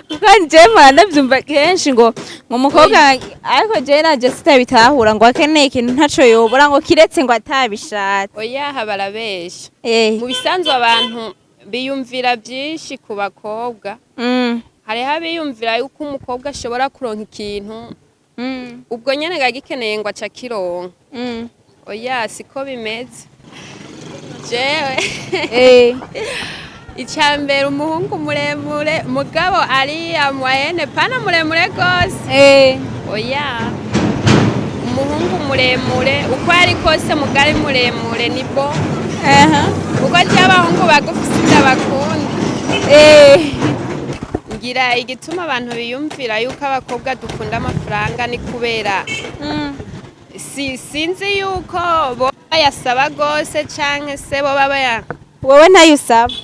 Kuko jewe mpora ndavyumva kenshi ngo umukobwa, ariko jewe nanje sitabitahura, ngo akeneye ikintu ntaco yobura, ngo kiretse ngo atabishatse. Oyaha, barabesha. Mu bisanzwe abantu biyumvira byinshi ku bakobwa. Hariho abiyumvira yuko umukobwa ashobora kuronka ikintu ubwo nyene gagikeneye ngo aca akironka. Oya, siko bimeze. Jewe icya mbere, umuhungu muremure, mugabo ari moyenne, pana muremure gose. Oya, umuhungu muremure uko ari kose, mugari muremure ni bo, kuko jewe abahungu bagufi sindabakunda. Ngira igituma abantu biyumvira yuko abakobwa dukunda amafaranga ni kubera si sinzi yuko bo bayasaba gose canke se bo baba Wowe ntayo usaba?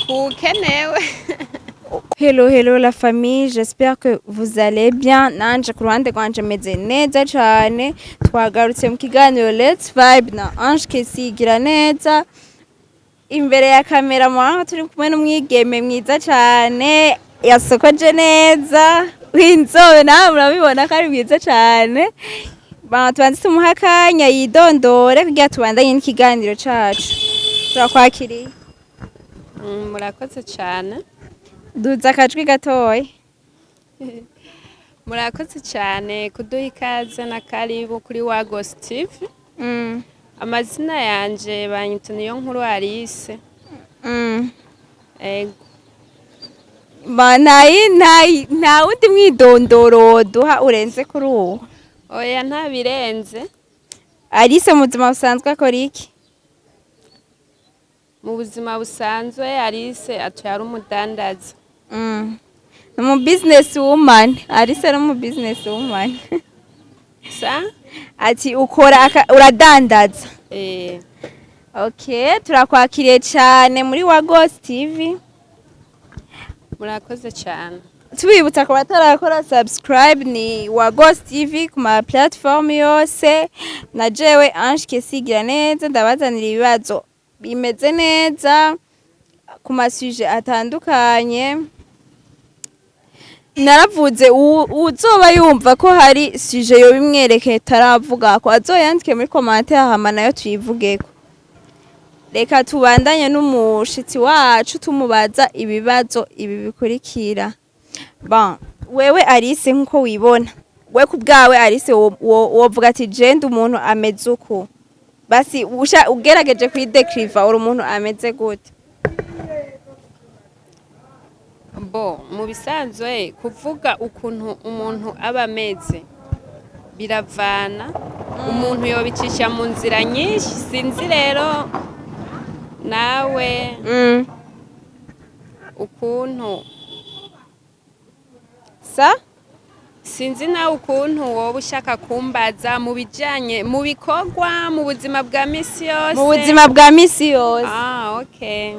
Kukenewe. Hello, hello la famille, j'espère que vous allez bien. Nanje ku ruhande rwanje meze neza cane. Twagarutse mu kiganiro Let's Vibe na Ange Kesi igira neza. Imbere ya kamera mwaho turi kumwe n'umwigeme mwiza cane, yasokoje neza, w'inzobe, nawe murabibona ko ari mwiza cane. Ba tubanze tumuhe akanya yidondore kugira tubandanye n'ikiganiro cacu. Turakwakiriye. Murakoze cane. Duza akajwi gatoya. Murakoze cane kuduha ikaze na karibu kuri Wagos TV. Amazina yanje banyita Niyo Nkuru Alice. Ego. Ba nta wundi mwidondoro woduha urenze kuri uwo? Oya, nta birenze. Alice mu buzima busanzwe akora iki? Mu buzima busanzwe Alice atuye ari umudandaza. Ni umu business woman. Alice ni umu business woman. Sa? Ati ukora uradandaza. Eh. Okay, turakwakiriye cyane muri Wagos TV. Murakoze cyane. Tubibutsa ko batarakora subscribe, ni Wagos TV ku ma platform yose, na jewe Ange Kesigira neza ndabazanira ibibazo bimeze neza ku ma sujets atandukanye. Naravuze uzoba yumva ko hari sujet yoba imwerekeye taravuga ko azoyandike muri commentaire, hama nayo tuyivugeko. Reka tubandanye n'umushitsi wacu tumubaza ibibazo ibi bikurikira. Bon, wewe Alice, nkuko wibona we ku bwawe, Alice, wovuga ati je ndi umuntu ameze uku? Basi ugerageje kwidekriva, uri umuntu ameze gute? Bo mu bisanzwe kuvuga ukuntu umuntu aba ameze biravana, umuntu yobicisha mu nzira nyinshi. Sinzi rero nawe ukuntu Sa? Sinzi nawe ukuntu woba ushaka kumbaza mu bijanye mu bikorwa mu buzima bwa misi yose. Mu buzima bwa misi yose. Ah, okay,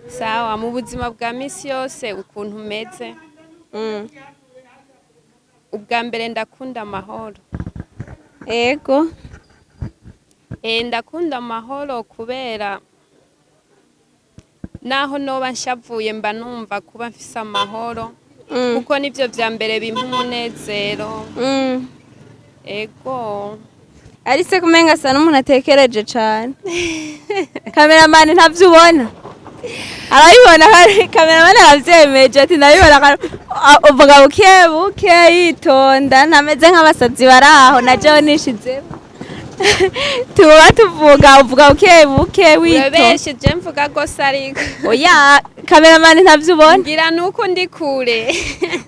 sawa. Mu buzima bwa misi yose ukuntu umeze, ubwa mbere ndakunda amahoro. Ndakunda amahoro kubera naho noba nshavuye mba numva kuba mfise amahoro, kuko nivyo vya mbere bimpa umunezero. Ego. Alice kumenga asa n'umuntu atekereje cane. Kameramani ntavyo ubona? Arabibona, kameramani aravyemeje ati ndabibona. Uvuga buke buke, yitonda, ntameze nk'abasazi bari aho na jewe nishizemo. Tuba tuvuga, uvuga buke buke, witonda. Urabeshe, je mvuga gose ariko. Oya, kameramani ntavyo ubona? Ngira nuko ndi kure.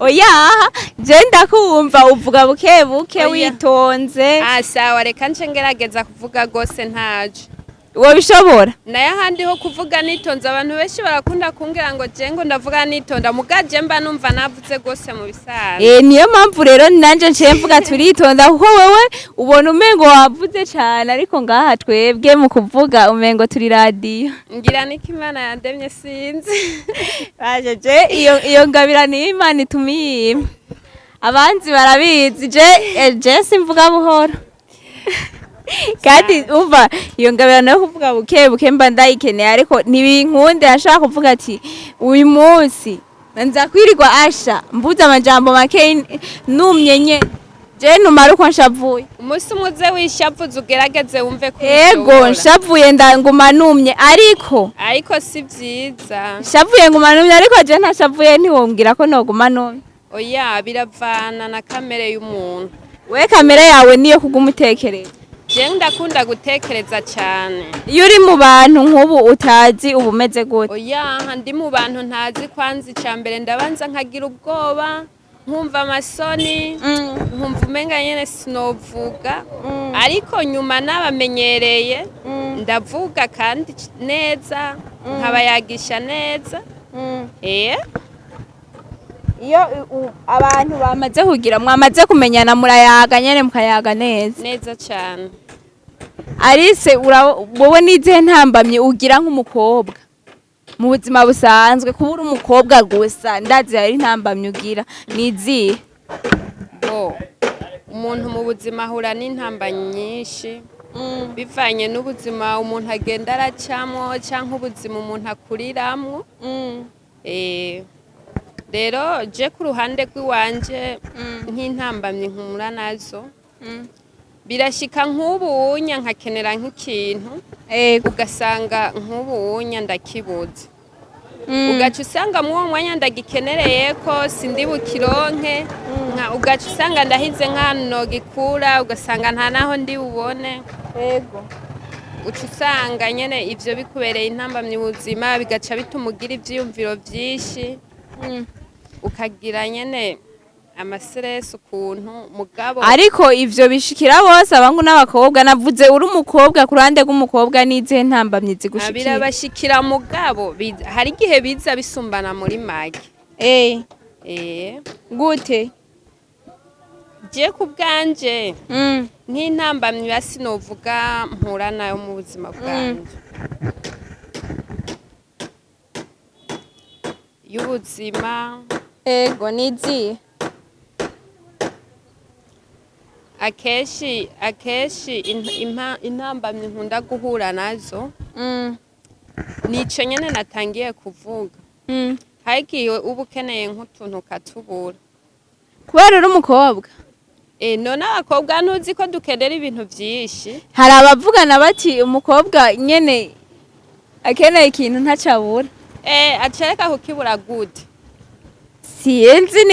Oya, je ndakumva, uvuga buke buke, Oya. witonze. Ah, sawa, reka nce ngerageza kuvuga gose ntaje. Wobishobora? Nayo ahandi ho kuvuga nitonze, abantu benshi barakunda kumbwira ngo je ngo ndavuga nitonda, muga je mba numva navuze gose mu bisanzwe. Niyo mpamvu rero nanje nciye mvuga turitonda, kuko wewe ubona umengo wavuze cane, ariko ngaha twebwe mu kuvuga umengo turi radiyo. Ngira niko Imana yandemye, sinzi. Baje je iyo ngabira niyo Imana ituma iyimpa. Abanzi barabizi, je simvuga buhoro. Kandi umva, iyo ngabirano yo kuvuga buke buke mba ndayikeneye, ariko ntibinkunde. Ashaka kuvuga ati uyu munsi Nza kwirirwa asha mvuze amajambo make, numye nye je numara uko nshavuye. Umunsi umwe uze wishavuze, ugerageze wumve ko Ego. ubishobora. Nshavuye ndanguma numye, ariko Ariko si vyiza. Nshavuye nguma numye, ariko je ntashavuye ntiwombwira ko noguma numye. Oya, biravana na kamere y'umuntu. We kamere yawe niyo kuguma utekereza? Je ndakunda gutekereza cyane. Iyo uri mu bantu nk'ubu utazi, uba umeze gute? Oya, ndi mu bantu ntazi, kwanza icya mbere ndabanza nkagira ubwoba, nkumva amasoni, nkumva umenga nyene sinovuga, ariko nyuma nabamenyereye ndavuga kandi neza, nkabayagisha neza. Iyo abantu bamaze kugira, mwamaze kumenyana, murayaga nyene, mukayaga neza? Neza cyane. Alice, wowe n'izihe ntambamyi ugira nk'umukobwa mu buzima busanzwe? Kuba uri umukobwa gusa, ndazi hari intambamyi ugira, ni izihe? Bo, umuntu mu buzima ahura n'intambamyi nyinshi bivanye n'ubuzima umuntu agenda aracamwo cyangwa ubuzima umuntu akuriramwo. Rero je ku ruhande rw'iwanje, nk'intambamyi nkura nazo, birashika nk'ubunya nkakenera nk'ikintu, ugasanga nk'ubunya ndakibuze, ugaca usanga muri uwo mwanya ndagikenereye ko sindi bukironke, ugaca usanga ndahize nk'ahantu nogikura, ugasanga nta naho ndi bubone. Uca usanga nyene ivyo bikubereye intambamyi buzima, bigaca bituma ugira ivyiyumviro vyinshi, ukagira nyene ama stress ukuntu, mugabo Ariko ivyo bishikira bose, abahungu n'abakobwa. Navuze uri umukobwa, ku ruhande rw'umukobwa n'izihe ntambamyi zigushikira? Birabashikira, mugabo hari igihe biza bisumbana muri make. Gute? Je ku bwanje, nk'intambamyi basi novuga mpura nayo mu buzima bwanje y'ubuzima, Ego, nizihe? Akenshi intambamyi nkunda guhura nazo nico nyene natangiye kuvuga. Hari igihe uba ukeneye nk'utuntu ukatubura. Kubera uri umukobwa? None abakobwa ntuzi ko dukenera ibintu vyinshi? Hari abavugana bati umukobwa nyene akeneye ikintu ntacabura. Acereka kukibura gute? Sinzi,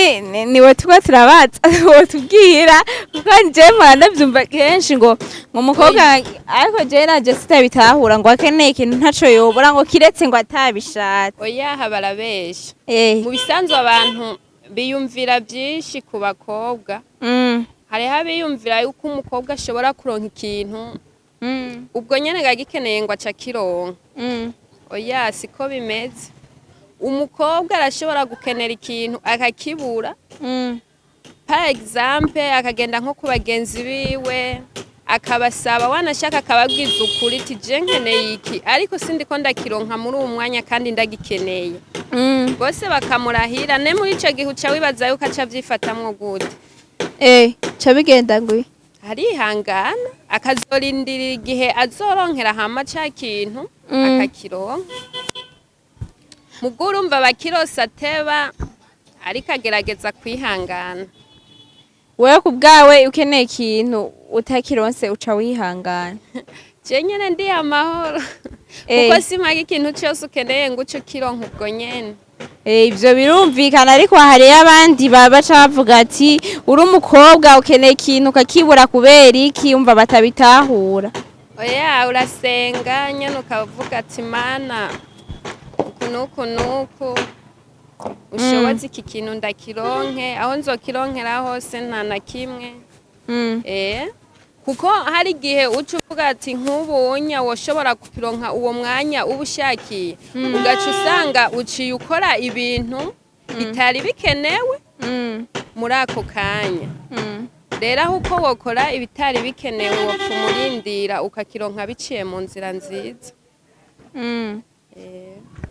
niwe tuba turabaza wotubwira, kuko nje mpora ndavyumva kenshi ngo umukobwa, ariko jewe naje sitabitahura, ngo akeneye ikintu ntaco yobura, ngo kiretse ngo atabishatse. Oyaha, barabesha. Mu bisanzwe abantu biyumvira vyinshi ku bakobwa. Hariho abiyumvira yuko umukobwa ashobora kuronka ikintu ubwo nyene gagikeneye ngo aca akironka. Oya, siko bimeze. Umukobwa arashobora gukenera ikintu akakibura. Par exemple, akagenda nko ku bagenzi biwe akabasaba, wanashaka akababwiza ukuri ati: "Je nkeneye iki, ariko sindiko ndakironka muri uwu mwanya kandi ndagikeneye." Bose bakamurahira. Ne muri ico gihe uca wibaza yuko aca avyifatamwo gute? Ca bigenda ngwi? Arihangana, akazorindirira igihe azoronkera hama ca kintu akakironka. Mugo urumva bakirose ateba, ariko agerageza kwihangana. Wewe ku bwawe, ukeneye ikintu utakironse, uca wihangana? Je nyene ndi amahoro, kuko simaga ikintu cose ukeneye ngo uce ukironka ubwo nyene. Ivyo birumvikana, ariko hariyo abandi baca bavuga ati uri umukobwa ukeneye ikintu ukakibura kubera iki? Umva batabitahura. Oya, urasenga nyene ukavuga ati: "Mana, uku nuku nuku, ushoboze iki kintu ndakironke, aho nzokironkera hose, nta na kimwe." Kuko hari igihe uca uvuga ati nk'ubunya woshobora kukironka uwo mwanya uba ushakiye, ugaca usanga uciye ukora ibintu bitari bikenewe muri ako kanya. Rero aho uko wokora ibitari bikenewe, wopfa umurindira ukakironka biciye mu nzira nziza.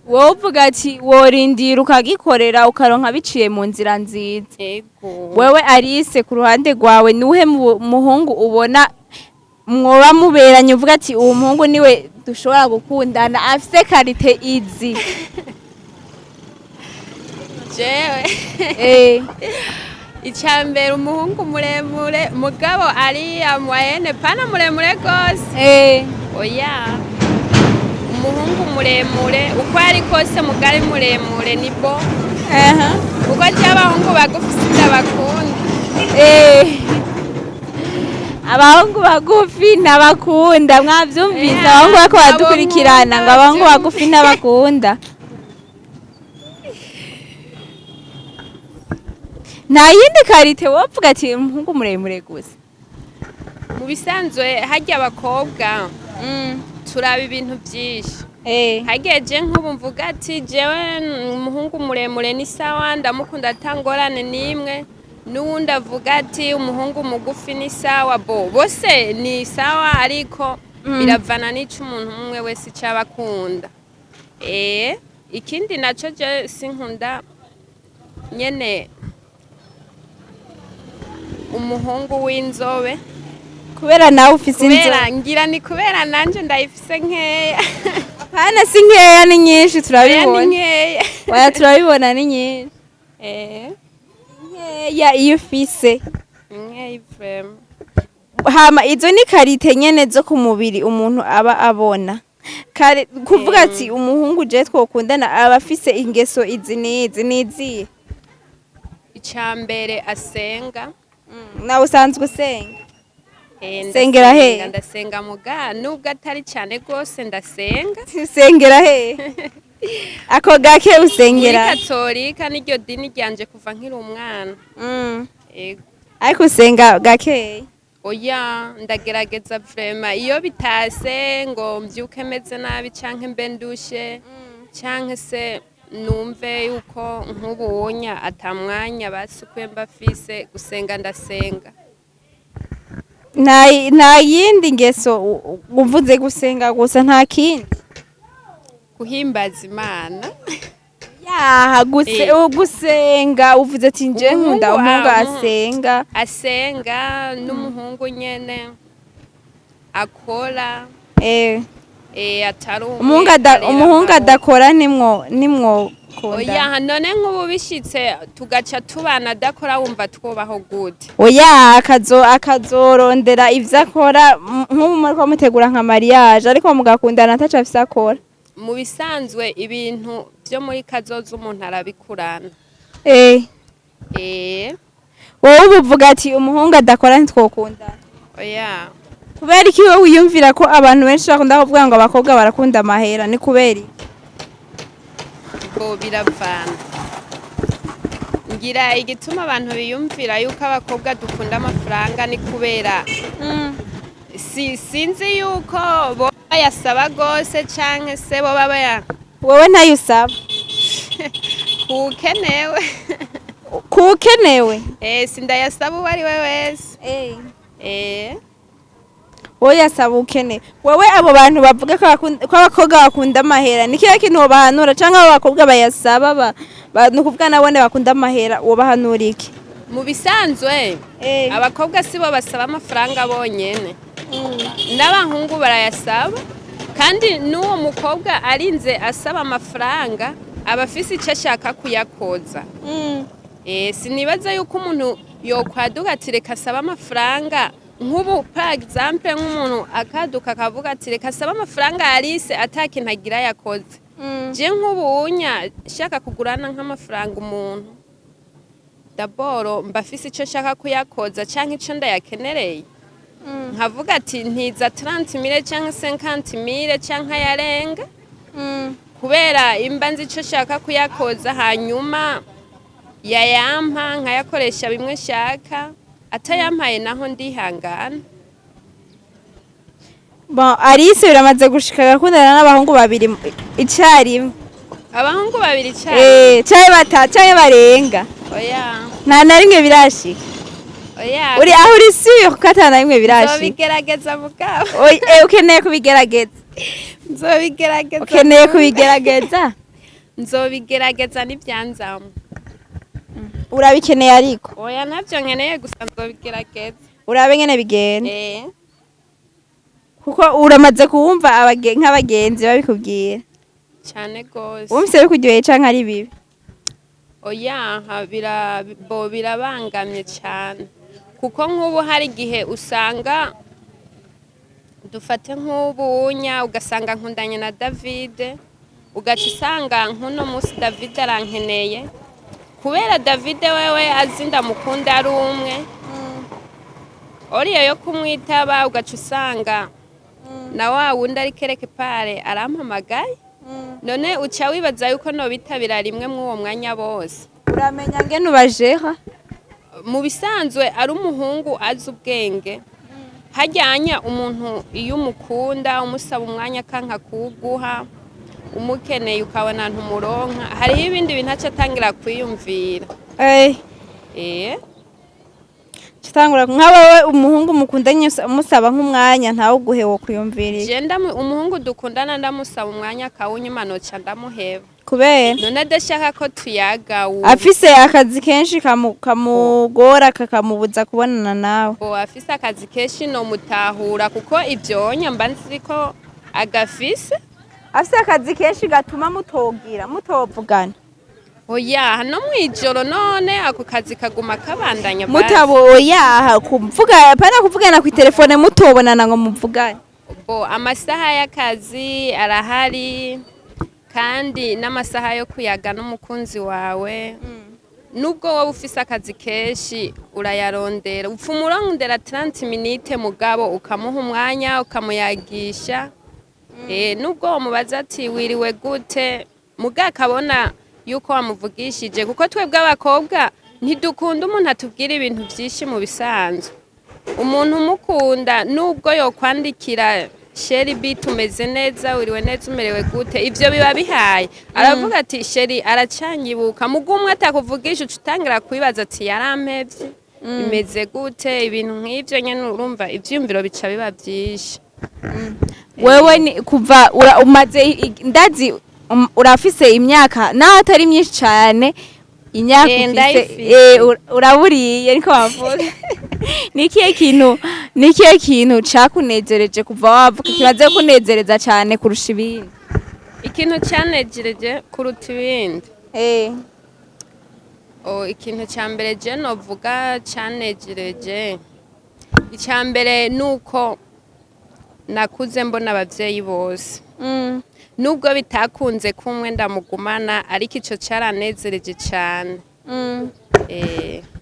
Wowe uvuga ati worindira ukagikorera ukaronka biciye mu nzira nziza? Ego. Wewe Alice, ku ruhande rwawe, niwuhe muhungu ubona mwoba muberanye, uvuga ati uwo muhungu niwe dushobora gukundana, afise qualité izi? Jewe, icya mbere, umuhungu muremure, mugabo ari moyenne, pana muremure gose. Oya, umuhungu muremure uko ari kose, mugari muremure ni bo, kuko je abahungu bagufi sindabakunda. Abahungu bagufi ntabakunda, mwavyumvise? Abahungu bariko baradukurikirana ngo abahungu abo bagufi ntabakunda. Nta yindi qualité wovuga ati umuhungu muremure gusa? Mu bisanzwe harya abakobwa turaba ibintu byinshi. Hagiye je nk'ubu mvuga ati jewe umuhungu muremure ni sawa, ndamukunda atangorane n'imwe, n'uwundi avuga ati umuhungu mugufi ni sawa, bo bose ni sawa, ariko biravana n'ico umuntu umwe wese ico aba akunda. Ikindi naco, je sinkunda nyene umuhungu w'inzobe. Kubera nawe ufise inzobe? Kubera ngira ni kubera nanje ndayifise nkeya. Pana, si nkeya, ni nyinshi. Oya, ni Turabibona. nkeya. Oya, turabibona, ni nyinshi. Nkeya iyo ufise. Nkeya vraiment. Hama izo ni qualité nyene zo ku mubiri umuntu aba abona kare, kuvuga ati umuhungu je twokundana aba afise ingeso izi n'izi n'izihe? Icya mbere, asenga. Nawe usanzwe usenga? Eh. Sengera Ndasenga. hehe? Ndasenga, muga nubwo atari cyane rwose ndasenga. Usengera hehe, ako gake? Muri Usengera? Katolika, niryo dini ryanje kuva nkiri umwana. Ego. Ariko usenga gakeya? Oya, ndagerageza vraiment. Iyo bitase ngo mbyuke meze nabi canke mbe ndushe canke se numve yuko nk'ubunya atamwanya basukuye mba fise, gusenga ndasenga. Nta yindi ngeso uvuze gusenga gusa, nta kindi? Guhimbaza Imana. Yaha guse. Gusenga uvuze ati nje nkunda Umuhungu, umuhungu ah, asenga. Asenga n'umuhungu nyene akora. Atari umwe Umuhungu arera umuhungu amaboko. adakora nimwo kunda? Oya, none nk'ubu bishitse tugaca tubana adakora, wumva twubaho gute? Oya, akazorondera ivyo akora. Nk'ubu muriko mutegura nka mariage, ariko mugakundana ataco afise akora. Mu bisanzwe ibintu byo muri kazoza umuntu arabikurana. Wowe ubu uvuga ati umuhungu adakora ntitwokundana? Oya. Kubera iki wowe wiyumvira ko abantu benshi bakunda kuvuga ngo abakobwa barakunda amahera? Ni kubera iki? Bo biravana. Ngira igituma abantu biyumvira yuko abakobwa dukunda amafaranga ni kubera si sinzi yuko bo bayasaba gose canke se bo baba Wowe ntayo usaba? Kukenewe. Kukenewe? Sindayasaba uwo ari we wese. Wowe yasaba ukenewe. Wowe abo bantu bavuga ko abakobwa bakunda amahera, ni kihe kintu wobahanura? Canke abo bakobwa bayasaba ni ukuvuga nabone bakunda amahera, wobahanura iki? Mu bisanzwe abakobwa sibo basaba amafaranga bonyene, n'abahungu barayasaba. Kandi n'uwo mukobwa arinze asaba amafaranga aba afise icyo ashaka kuyakoza. Sinibaza yuko umuntu yokwaduka ati reka asabe amafaranga. Nk'ubu par exemple, nk'umuntu akaduka akavuga ati reka asabe amafaranga Alice, atakintu agira yakoze. Je nk'ubu unya shaka kugurana nk'amafaranga umuntu, d'abord mba afise ico nshaka kuyakoza canke ico ndayakenereye, nkavuga ati ntiza 30 mille canke 50 mille canke ayarenga, kubera imba nzi ico nshaka kuyakoza. Hanyuma yayampa nkayakoresha bimwe nshaka, atayampaye naho ndihangana. Bon, Alice biramaze gushika agakundana n'abahungu babiri icarimwe? Abahungu babiri cyane? Canke batatu canke barenga? Oya. Nta na rimwe birashika? Oya. Uri aho uri sûr ko ata na rimwe birashika? Nzobigerageza mugabo. Oy, ukeneye kubigerageza? Nzobigerageza. Ukeneye kubigerageza? Nzobigerageza nibyanzamo. Urabikeneye ariko? Oya, ntabyo nkeneye, gusa nzobigerageza. Urabe ngene bigenda. Kuko uramaze kuwumva nk'abagenzi babikubwira? Cyane gose. Wumvise bikuryoheye canke ari bibi? Oya, bo birabangamye cyane, kuko nk'ubu hari igihe usanga, dufate nk'ubunya, ugasanga nkundanye na David, ugaca usanga nk'uno munsi David arankeneye. Kubera David wewe azi ndamukunda ari umwe, oriyo yo kumwitaba, ugaca usanga na wa wundi ari quelque part arampamagaye. None uca wibaza yuko nobitabira rimwe mw'uwo mwanya bose? Uramenya ngene ubajeha. Mu bisanzwe ari umuhungu azi ubwenge. Hajyanya umuntu iyo umukunda umusaba umwanya akanka kuwuguha, umukeneye ukabona ntumuronka, hariho ibindi bintu aca atangira kwiyumvira. Kitangura nka wewe umuhungu mukundanye umusaba nk'umwanya ntawuguhe, wo kuyumvirira? Je umuhungu dukundana ndamusaba umwanya akawunyima, noca ndamuheba. Kubera? None adashaka ko tuyaga. Afise akazi kenshi kamugora kakamubuza kubonana nawe. Bo afise akazi kenshi nomutahura, kuko ivyonya mba nzi ko agafise. Afise akazi kenshi gatuma mutogira mutovugana? Oya, no mwijoro. None ako kazi kaguma kabandanya basi. Mutabo, oya, kuvuga pana kuvugana ku telefone, mutobonana ngo muvugane. Bo amasaha y'akazi arahari, kandi n'amasaha yo kuyaga n'umukunzi wawe, nubwo wowe ufise akazi kenshi urayarondera, upfuma urondera 30 minutes, mugabo ukamuha umwanya ukamuyagisha. Nubwo womubaza ati "Wiriwe gute?", muga akabona yuko wamuvugishije, kuko twebwe abakobwa ntidukunda umuntu atubwira ibintu byinshi. Mu bisanzwe umuntu umukunda, nubwo yokwandikira "Chéri, bi tumeze neza, wiriwe neza, umerewe gute?", ivyo biba bihaye, aravuga ati "Chéri aracanyibuka." Muga umwe atakuvugisha, uca utangira kwibaza ati "Yarampevye, bimeze gute?" Ibintu nk'ivyo nyene, urumva ivyiyumviro bica biba vyinshi. Wewe ni kuva umaze ndazi urafise imyaka naho atari myinshi cyane, imyaka ufise. Ndayifise. Uraburiye niko bavuga. Ni ikihe kintu cakunezereje kuva wavuka, kimaze kunezereza cyane kurusha ibindi? Ikintu canejereje kuruta ibindi? Oh, ikintu ca mbere je novuga canejereje, ica mbere nuko nakuze mbona abavyeyi bose, nubwo bitakunze kumwe ndamugumana, ariko ico caranezereje cane.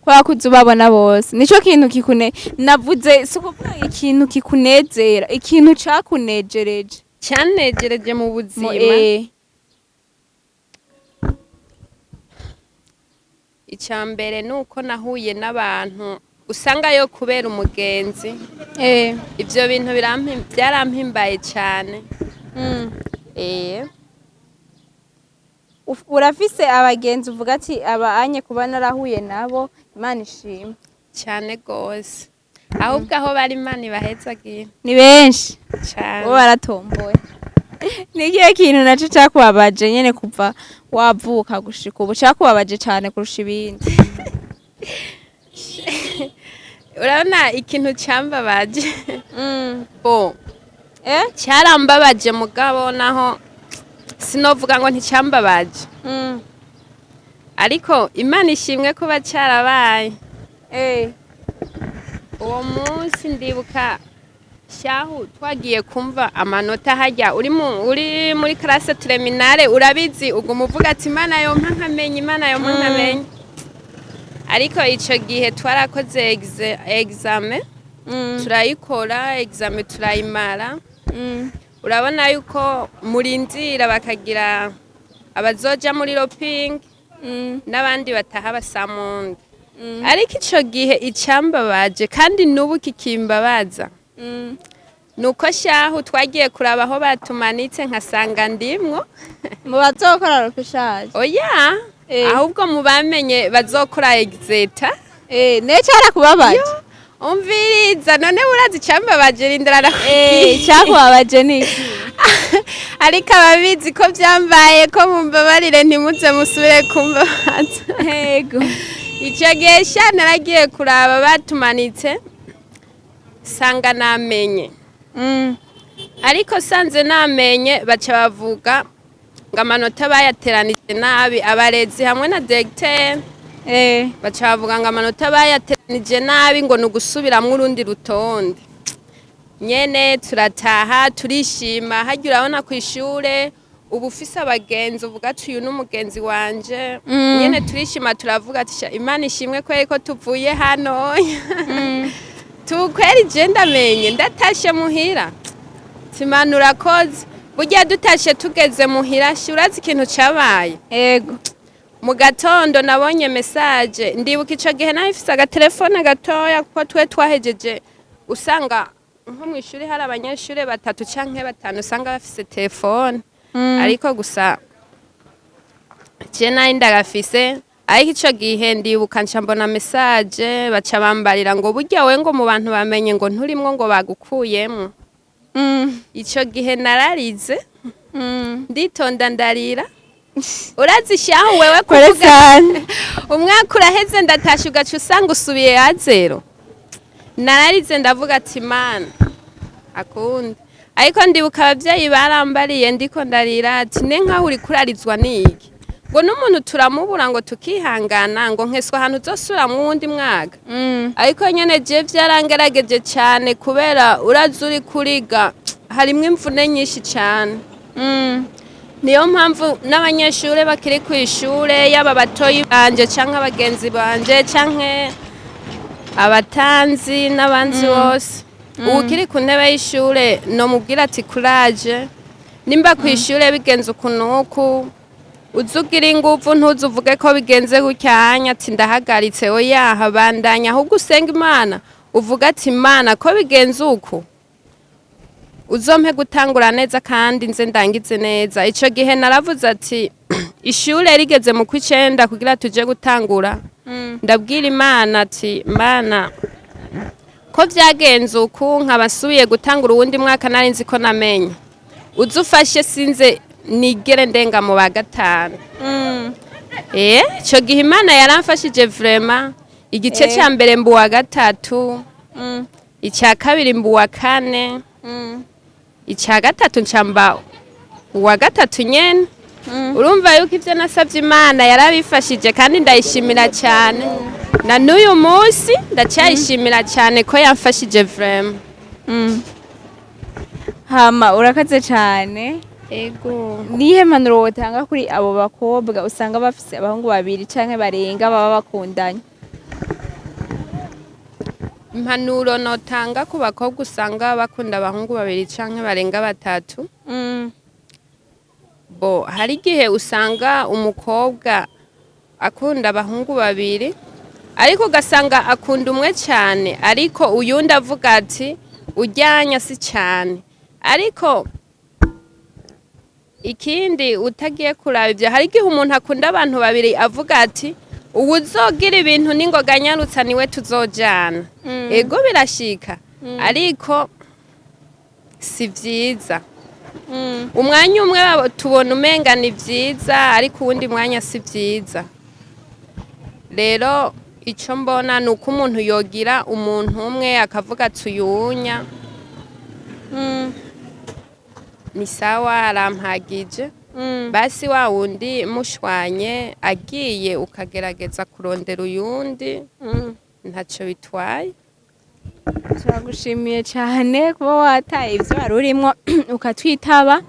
Ko wakuze ubabona bose, nico kintu kikune navuze, si ukuvuga ikintu kikunezera, ikintu cakunejereje. Cyanejereje mu buzima? Icya mbere ni uko nahuye n'abantu usanga yo kubera umugenzi. Ibyo bintu byarampimbaye cyane. Urafise abagenzi uvuga ati "Aba anye kuba narahuye nabo, Imana ishimwe"? Cyane gose. Ahubwo aho bari, Imana ibahezagiye. Ni benshi? Cyane. Bo baratomboye. Ni ikihe kintu naco cakubabaje nyene kuva wavuka gushika ubu, cakubabaje cane kurusha ibindi? Urabona ikintu cyambabaje, bo cyarambabaje, mugabo naho sinovuga ngo nticyambabaje, ariko Imana ishimwe kuba cyarabaye. Uwo munsi ndibuka shahu twagiye kumva amanota hajya uri muri classe terminale, urabizi, uguma uvuga ati "Imana yompa nkamenya, Imana yompa nkamenya." Ariko ico gihe twarakoze examen, turayikora examen, turayimara. Urabona yuko murindira bakagira abazoja muri lopping n'abandi bataha basamundi. Ariko ico gihe icambabaje, kandi n'ubu kikimbabaza, nuko shahu twagiye kuraba aho batumanitse nkasanga ndimwo. Mu bazokora repêchage? Oya. Ahubwo mu bamenye bazokora exeta. Ne carakubabaje? Umviriza, none urazi icambabaje? Rindira. Cyakubabaje ni iki? Ariko ababizi ko byambaye ko mumbabarire, ntimuze musubire kumbabaza. Yego. Icyo gihe sha naragiye kuraba batumanitse, sanga namenye. Ariko sanze namenye, baca bavuga Ngo amanota bayateranije nabi, abarezi hamwe na directeur baca bavuga ngo amanota bayateranije nabi, ngo ni ugusubiramwo urundi rutonde. Nyene turataha turishima. Harya urabona ku ishure uba ufise abagenzi, uvuga ati uyu n'umugenzi wanje. Nyene turishima, turavuga ati: "Sha, Imana ishimwe kweri ko tuvuye hano." Tukweri je ndamenye ndatashe muhira, Imana urakoze. Burya dutashe tugeze muhira, shi urazi ikintu cabaye? Ego. Mu gatondo nabonye message. Ndibuka ico gihe nari mfise agatelefone gatoya, kuko twe twahejeje usanga nko mw'ishuri hari abanyeshuri batatu canke batanu usanga bafise telefone, ariko gusa je nari ndagafise. Ariko ico gihe ndibuka nca mbona message, baca bambarira ngo burya we ngo mu bantu bamenye ngo nturimwo, ngo bagukuyemwo. Ico gihe nararize, nditonda ndarira. Urazi shahu wewe Kore kuvuga sana. Umwaka uraheze, ndatashe, ugaca usanga usubiye à zéro. Nararize, ndavuga ati Mana akundi. Ariko ndibuka abavyeyi barambariye ndiko ndarira ati ne nkaho uri kurarizwa niki, ngo n'umuntu turamubura, ngo tukihangana, ngo nkeswa ahantu uzosubiramwo uwundi mwaka. Ariko nyene je vyarangerageje cane, kubera urazi uri kuriga harimwo imvune nyinshi cane. Niyo mpamvu n'abanyeshure bakiri ku ishure, yaba batoyi banje canke abagenzi banje canke abatanzi n'abanzi bose, uwukiri ku ntebe y'ishure nomubwira ati courage, nimba ku ishure bigenze uku n'uku, uze ugira inguvu, ntuze uvuge ko bigenze gutyanya ati ndahagaritse. Oya, bandanya, ahubwo usenga Imana, uvuga ati Imana, ko bigenze uku, uzompe gutangura neza kandi nze ndangize neza. Ico gihe naravuze ati ishure rigeze mu kw'icenda kugira tuje gutangura, ndabwira Imana ati Mana, ko vyagenze uku, nkaba nsubiye gutangura uwundi mwaka, nari nzi ko namenye, uze ufashe sinze nigere ndenga mu ba gatanu. Ico gihe Imana yaramfashije vraiment. Igice ca mbere mbu wa gatatu, icya kabiri mbu wa kane, icya gatatu ncamba uwa gatatu nyene. Urumva yuko ivyo nasavye Imana yarabifashije, kandi ndayishimira cyane, na n'uyu munsi ndacyayishimira cyane ko yamfashije vraiment. Hama urakaze cyane. Ego. Nihe mpanuro wotanga kuri abo bakobwa usanga bafise abahungu babiri canke barenga baba bakundanye? Impanuro notanga ku bakobwa usanga bakunda abahungu babiri canke barenga batatu, bo hari igihe usanga umukobwa akunda abahungu babiri, ariko ugasanga akunda umwe cyane, ariko uyundi avuga ati ujyanya si cyane. Ariko ikindi utagiye kuraba ibyo, hari igihe umuntu akunda abantu babiri avuga ati uwuzogira ibintu n'ingoga nyarutsa niwe tuzojana. Ego, birashika, ariko si vyiza. Umwanya umwe tubona umenga ni vyiza, ariko uwundi mwanya si vyiza. Rero ico mbona ni uko umuntu yogira umuntu umwe, akavuga ati uyunya ni sawa, arampagije. Basi wa wundi mushwanye agiye, ukagerageza kurondera uyundi, ntaco bitwaye. Turagushimiye cyane kuba wataye ibyo wari urimo ukatwitaba,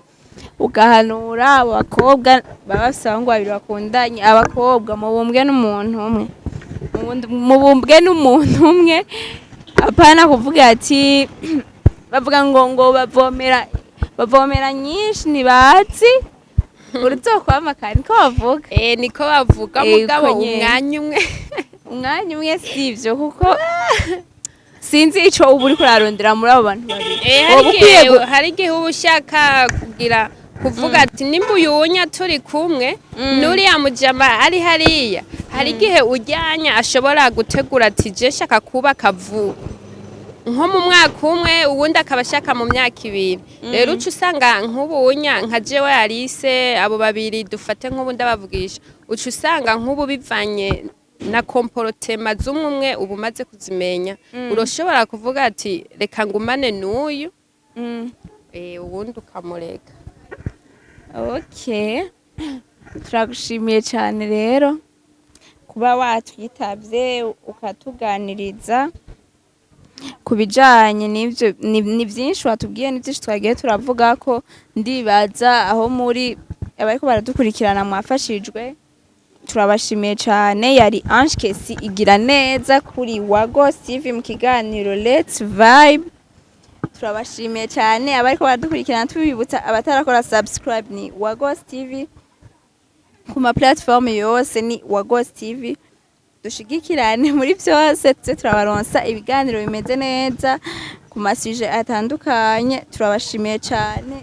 ugahanura abo bakobwa baba bafise abahungu babiri bakundanye. Abakobwa, mubumbwe n'umuntu umwe. Mubumbwe n'umuntu umwe, apana kuvuga ati bavuga ngo bavomera nyinshi ntibazi uruzokwama kare, niko bavuga. Eh, niko bavuga. Eh, mugabo uko nyene. Umwanya umwe. Umwanya umwe si ivyo, kuko sinzi ico uba uriko urarondera muri abo bantu babiri. Hari Woba ukwiye hari igihe uba ushaka kugira kuvuga ati nimba uyunya turi kumwe, n'uriya mujama ari hariya. Hari igihe ujyanya ashobora gutegura ati je shaka kubaka vuba, nko mu mwaka umwe, uwundi akaba ashaka mu myaka 2. Rero uca usanga nk'ubunya nka jewe Alice, abo babiri dufate nk'ubu ndabavugisha, uca usanga nk'ubu bivanye na comportement z'umwe umwe uba umaze kuzimenya, urashobora kuvuga ati reka ngumane n'uyu, uwundi ukamureka. Okay, turagushimiye cyane rero kuba watwitabye, ukatuganiriza ku bijanye n'ivyo. Ni byinshi watubwiye, ni byinshi twagiye turavuga ko ndibaza aho muri abariko baradukurikirana mwafashijwe. Turabashimiye cyane. Yari Ange Kesi igira neza kuri Wago TV mu kiganiro Let's Vibe. Turabashimiye cyane abariko baradukurikirana. Tubibutsa abatarakora subscribe, ni Wagos TV ku ma platform yose, ni Wagos TV. Dushigikirane muri byose, tuze turabaronsa ibiganiro bimeze neza ku ma sujets atandukanye. Turabashimiye cyane.